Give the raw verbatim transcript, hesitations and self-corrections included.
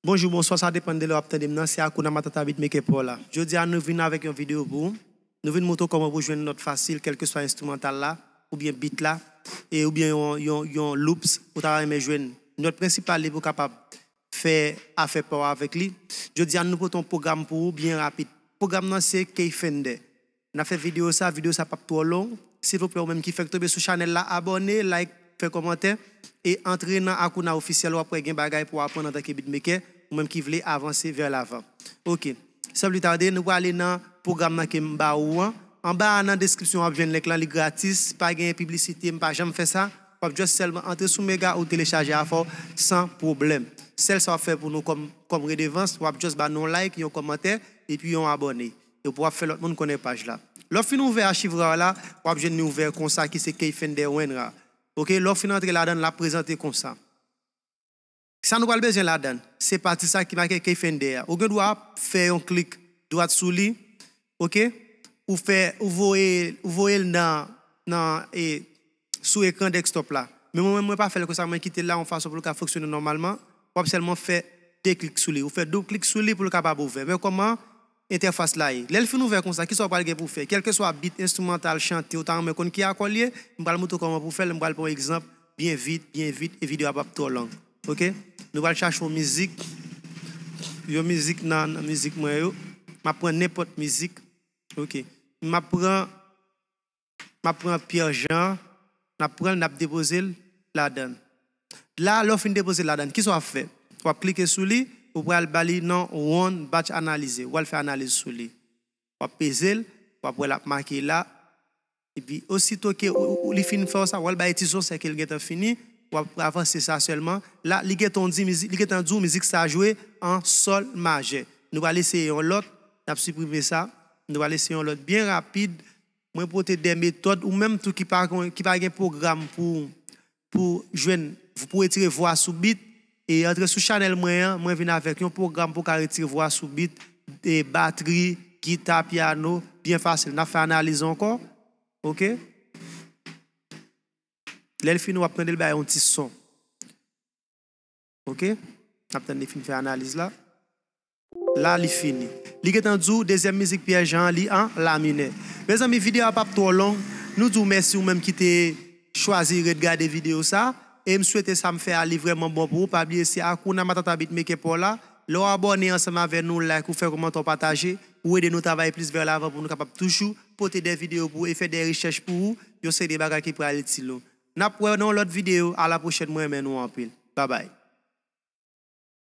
Bonjou, bonswa, sa depann de lè w ap tande m nan, se Hakuna Matata Beatmaker pa w la. Jodi a, nou vin avèk yon videyo pou ou. Nou vin montre w kòman pou w jwenn nòt fasil, kèlkeswa enstrimantal la, oubyen beat la, e oubyen yon, yon, yon loops ou ta renmen jwenn. Nòt prensipal li pou w kapab fè afè pa w avèk li. Jodi a, nou pote yon pwogram pou ou byen rapid. Pwogram nan se K-Fender. N ap fè videyo sa, videyo sa p ap twò long. Silvouplè, ou menm ki fèk tonbe sou chanèl la, abòne, like, fè kòmantè, e antre nan Hakuna Officiel, w ap wè gen bagay pou w aprann antanke beatmaker, ou menm ki vle avanse vè lavan. Ok, san pli tade, nou prale nan pwogram nan ke m ba ou an. Anba a nan deskripsyon w ap jwenn link lan, li gratis, pa gen piblisite, m pa janm fè sa. W ap just sèlman antre sou Mega ou telechaje afè w san pwoblèm. Sèl sa w ap fè pou nou kòm, kòm redevans, w ap just ba nou yon like, yon kòmantè, epi yon abòne. Epi w ap fè lòt moun konnen paj la. Lè w fin ouvè achiv ra w la, w ap jwenn li ouvè konsa ki se K-Fender Winrar. Ok, lè w fin antre ladan l, l ap prezante konsa. Sa nou pral bezwen ladan l, se pati sa ki make K-Fender a. Ou gen dwa fè yon klik dwat sou li, ok? Ou fè, ou voye, ou voye l nan, nan, e, sou ekran desktop la. Men mwen, mwen pa fè l konsa, mwen kite l la yon fason pou l ka fonksyone nòmalman. W ap sèlman fè de klik sou li. Ou fè doub klik sou li pou l kapab ouvè. Men kòman entèfas la ye? Lè l fin ouvè konsa, kisa w pral gen pou w fè? Kèlkeswa beat enstrimantal, chante, ou ta renmen konn ki akò l ye, m pral montre w kòman pou w fè l. M pral pran yon egzanp byen vit, byen vit, e videyo a p ap twò long. Ok? Nou pral chache yon mizik, yon mizik nan, nan mizik mwen yo. M ap pran nenpòt mizik. Ok. M ap pran, m ap pran Pierre Jean, n ap pran l, n ap depoze l ladan l. La, lè w fin depoze l ladan l, kisa w ap fè? W ap klike sou li, ou pral ba li non Run Batch Analyze. Ou pral fè analiz sou li. W ap peze l, w ap wè l ap make la. Epi, osito ke ou, ou, li fin fè w sa, w al bay ti son, sèke l gentan fini, w ap avanse sa sèlman. La, li gentan di mizik, li gentan di w mizik sa jwe an sòl majè. Nou pral eseye yon lòt, n ap siprime sa. Nou pral eseye yon lòt byen rapid. Mwen pote de metòd, ou menm tou ki pa, ki pa gen pwogram pou, pou jwenn, pou retire vwa sou beat, e antre sou chanèl mwen an, mwen vin avèk yon pwogram pou ka retire vwa sou beat, e batri, gita, pyano, byen fasil. N ap fè analiz ankò, ok? Lè l fini, w ap tande l bay yon ti son. Ok? N ap tann li fin fè analiz la. La, li fini. Li gentan di w, dezyèm mizik Pierre Jean an, li an la minè. Mezanmi, videyo a p ap twò long. Nou di w mèsi ou menm ki te chwazi ret gade videyo sa. E m swete sa m fè a, li vrèman bon pou ou. Pa bliye, se Hakuna Matata Beatmaker pa w la. Lè w abòne ansanm avè nou, like, ou fè kòmantè, w pataje, ou ede nou travay plis vè lavan pou nou kapab toujou pote de videyo pou ou e fè de rechèch pou ou, yon seri de bagay ki pral itil ou. N ap wè nan yon lòt videyo. A la pwochèn, mwen renmen nou anpil. Babay.